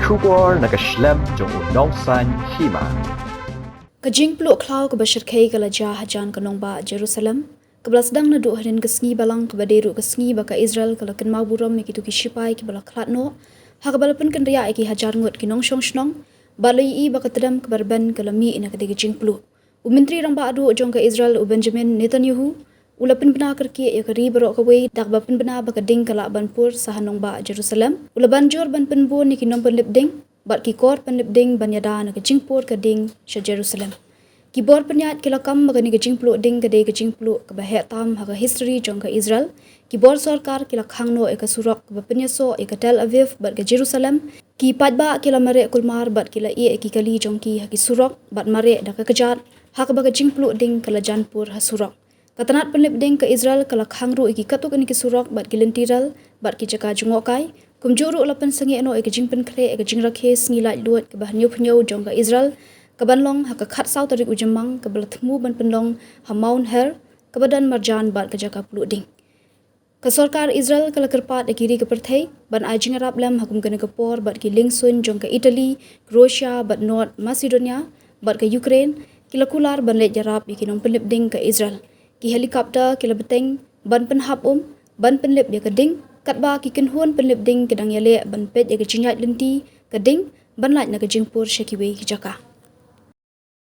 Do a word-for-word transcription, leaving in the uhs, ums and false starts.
Khubor na ka shlem jong u Nongsaiñ Hima. Ka jingpluh khlaw kaba shyrkhei ka la jia hajan ka nongbah Jerusalem, kaba la sdang naduh hadien ka sngi Balang, kaba dei ruh ka sngi ba ka Israel ka la kynmaw burom ïa kito ki shipai kiba la khlad noh, ha kaba la pynkynriah ïa ki hajar ngut ki nongshong shnong, bad la ïohi ba ka tdem kaba rben ka la mih na ka dei ka jingpluh. U Myntri Rangbah Duh jong ka Israel, u Benjamin Netanyahu, u la pynbna kyrkieh ïa ka ri baroh kawei da kaba pynbna ba ka ding ka lah ban pur sha ha nongbah Jerusalem. U la ban jur ban pynbun ïa ki nongpynlip ding bad ki kor pynlip ding ban ïada na ka jingpur ka ding sha Jerusalem. Ki bor pynïaid ki la kam ba kane ka jingpluh ding ka dei ka jingpluh kaba heh tam ha ka history jong ka Israel. Ki bor sorkar ki la khang noh ïa ka surok kaba pynïasoh ïa ka Tel Aviv bad ka Jerusalem. Ki paidbah ki la mareh kulmar bad ki la ïeh ïa ki kali jong ki ha ki surok bad mareh da ka kjat, ha kaba ka jingpluh ding ka la jan pur ha surok. Ka tnat pynlip ding ka Israel ka la khang ruh ïa ki katto katne ki surok bad ki lynti rel bad ki jaka jngohkai. Kumjuh ruh la pynsangeh noh ïa ka jingpynkhreh ïa ka jingrakhe sngi laitluid kaba hynñiewphew jong ka Israel, kaban long ha ka khatsaw tarik u Jymmang, kaba la thmu ban pynlong ha Mount Hor, kaba don marjan bad ka jaka pluh ding. Ka sorkar Israel ka la kyrpad ïa ki ri ka pyrthei ban ai jingïarap lem ha kum kane ka por bad ki liengsuiñ jong ka Italy, Croatia bad North Macedonia bad ka Ukraine ki la kular ban leit ïarap ïa ki nongpynlip ding ka Israel. Ki helicopter ki la bteng ban pynhap um, ban pynlip ïa ka ding, katba ki kynhun pynlip ding ki dang ïaleh ban peit ïa ka jingïaid lynti ka ding ban lait na ka jingpur sha kiwei ki jaka.